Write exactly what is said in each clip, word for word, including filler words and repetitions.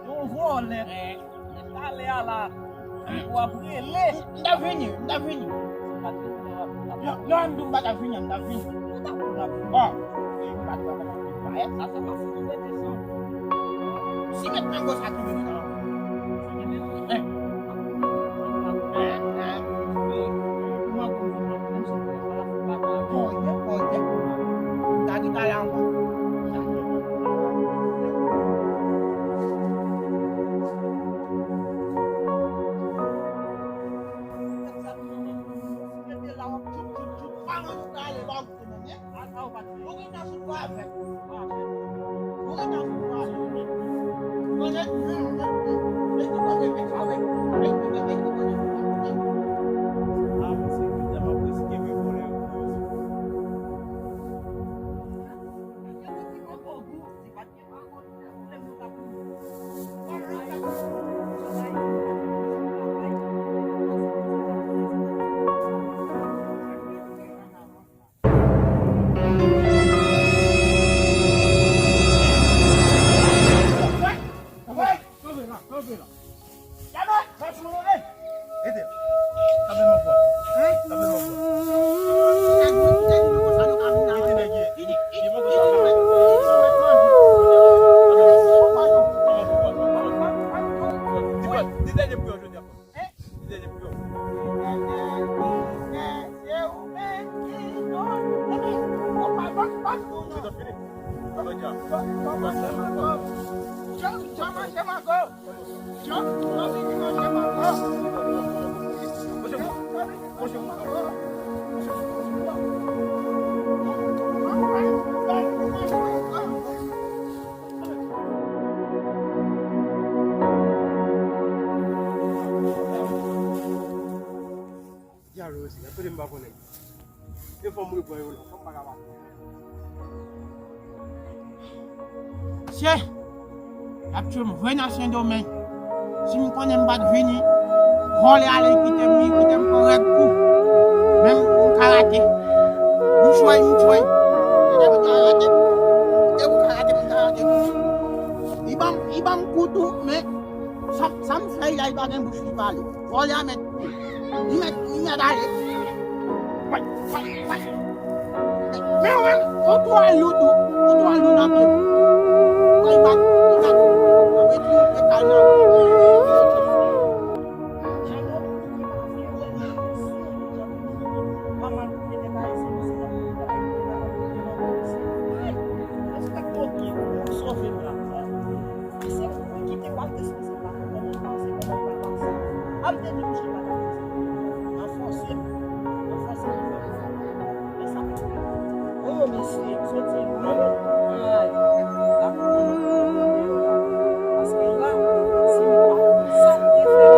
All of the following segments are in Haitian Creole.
Yon vòlè. Talè a la, w ap rele. M ta vini, m ta vini. Lè, lè m di w m pa ta vini, m ta vini. Bon, e m pa ta vini. Sa se pa si m rete san. Si met mango sa ki vini nan. Mango vini nan. Bòdè, bòdè. M ta di talè ankò. Dyalo, esi, kote m pa konnen. E fò m repran yo la, fò m pa ka pa. Mesye, y ap tchwe m vre nan Sendomeng. Si m konnen m pa t vini, vòlè a li kite m, li kite m pran rèd kou. Men m karate. M tchwe, m tchwe. Kite m karate. Kite m karate, m karate. Li ban m, li ban m kou tou, men sa, sa m fè, li pa gen bouch li pale. Vòlè a mèt Li mèt, li mèt ale. Wè, wè, wè. Men wè, ou twò lou tou, ou twò lou nan pye m. Wè, li bat, li bat. Mwen tou, e kal nan. Pase ou kite w al te sipoze pa konprann li panse kòman li pa panse. Al te di misye pa ta fè sa. Nan fòse, nan fòse li fè sa. Men sa pa fè. O mesye, m soti lwen. Ay, la pou mwen nan deyò la. Paske la, si m pa konn sa m te fè la.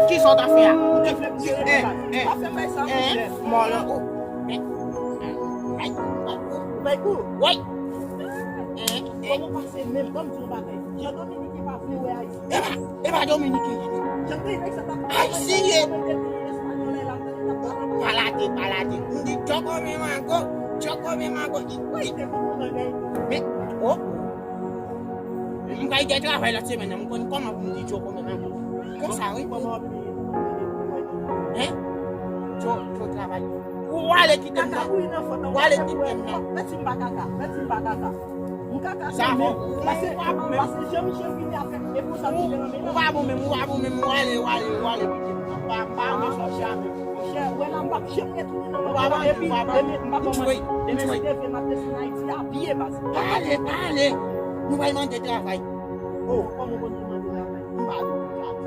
Kisa w ta fè a? Mòlò. Ou bay kou? Wi. Kòman w pase menm? Ban m di w yon bagay. Jan Dominiken pa vle wè Ayisyen. E pa, e pa Dominiken ye non. Ayisyen ye. Pa late, pa late. M di Djòkò men mango, Djòkò men mango. Men, o. M pral gen travay lòt semèn nan, m konn kòman pou m di Djòkò men mango. Konsa wi. Hein? Djo, Djo travay. Ou ale kite m nan. Ou ale kite m nan. Mèt si m pa kaka. Mèt si m pa kaka. M kaka sa men. Pase, pase Jean Michel vini avèk e pou sa ki te nan men. Ou pa bon menm, ou pa bon menm, ou ale, ou ale, ou ale kite m nan. Pa, pa men chèche avè m. Monchè, wè la m p ap janm retounen nan mond la. Epi, epi, m pa kòmanse. Demen si Dye vle, m ap desann Ayiti apiye baz. Pa ale, pa ale. Nou pral mande travay. O, kòman w konn ki mande travay? M pa di w travay.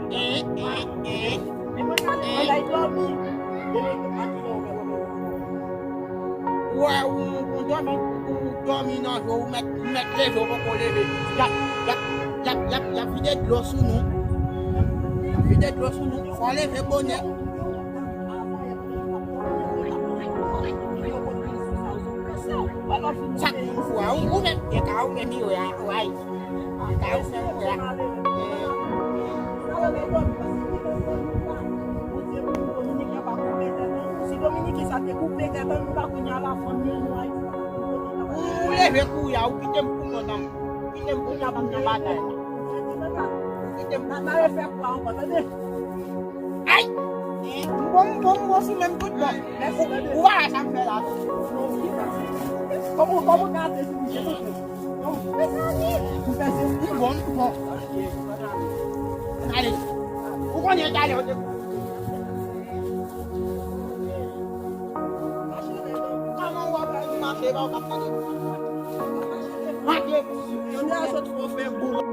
Eh, eh, eh. Men mwen pale, mwen lay dòmi. Demen a kilè w wè w wè. Ou wè ou, ou dòmi, ou dòmi nan jou, ou mèt, ou mèt leve, ou poko leve. Y ap, y ap, y ap, y ap, y ap vide dlo sou nou. Y ap vide dlo sou nou. Fò leve bonè. Sa k pou fou a, ou, ou menm, e ka ou menm yo ya, ou ay. Ka ou menm ou ya. Si Dominiken sa te koupe tèt an nou la kounye a la fanmi an nou ay. Ou leve kou ya, ou kite m pou kontan. Ou kite m pou kontan nan batay la. Ou kite m pou kontan. Ay! M bon, m bon, m bon sou menm tout bon. Ou, ou pa wè sa m fè la tou. Kòman, kòman gate sou misye tout bon? M bon, m bon. Ale. Ou konnen talè ou te. Kòman w ap mache, pa w ap tande? Mache. Tande a sot fò fè gwo.